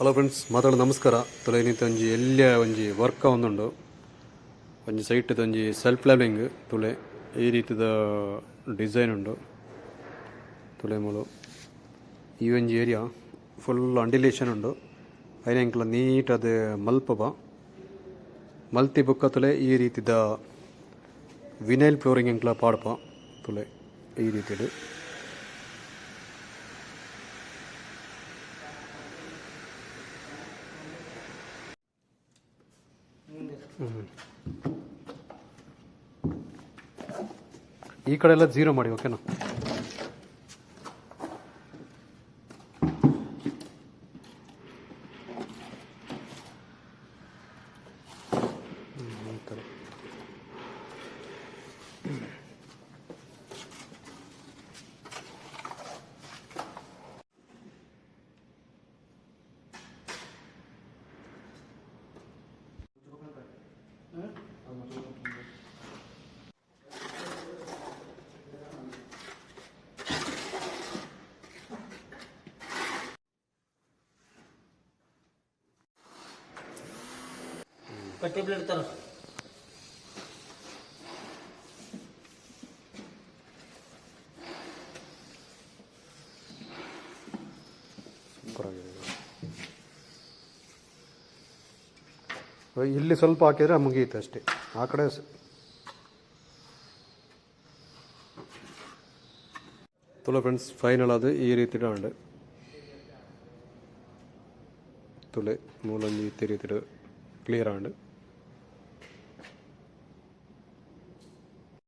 Hello friends, ಮಾತಾಡ ನಮಸ್ಕಾರ. ತುಲೆ ಒಂಜಿ ಎಲ್ಯ ಒಂಜಿ ವರ್ಕ್ ಒಂದುಂಡು. ಒಂಜಿ ಸೈಟ್ ಒಂಜಿ ಸೆಲ್ಫ್ ಲೆವೆಲಿಂಗ್. ತುಲೆ, ಈ ರೀತಿದ ಡಿಸೈನ್ ಉಂಡು. ತುಲೆ ಮೂಲು ಈ ಒಂಜಿ ಏರಿಯಾ ಫುಲ್ ಅಂಡಿಲೇಷನ್ ಉಂಡು. ಐನ ಎಂಕ್ಲ ನೀಟ್ ಅದು ಮಲ್ಪಬ. ಮಲ್ತಿ ಬುಕ್ಕ ತುಲೆ, ಈ ರೀತಿದ ವಿನೈಲ್ ಫ್ಲೋರಿಂಗ್ ಎಂಕ್ಲ ಪಾಡ್ಪ. ತುಲೆ, ಈ ರೀತಿಡ್. ಈ ಕಡೆ ಎಲ್ಲ ಜೀರೋ ಮಾಡಿ, ಓಕೆನಾ? ಈ ಥರ. ಪಟ್ಟಿ ಪ್ಲೇಟ್ ತರ. ಸೂಪರ್ ಆಗಿದೆ ಇದು. ಇಲ್ಲಿ ಸ್ವಲ್ಪ ಹಾಕಿದ್ರೆ ಮುಗಿಯುತ್ತೆ ಅಷ್ಟೇ. ಆ ಕಡೆ ತುಲ ಫ್ರೆಂಡ್ಸ್, ಫೈನಲ್ ಅದು ಈ ರೀತಿ ಉಂಡು. ತುಲೆ, ಮೂಲೊಂಜಿ ಇತ್ತೆ ರೀತಿಡ್ ಕ್ಲಿಯರ್ ಆಂಡ್.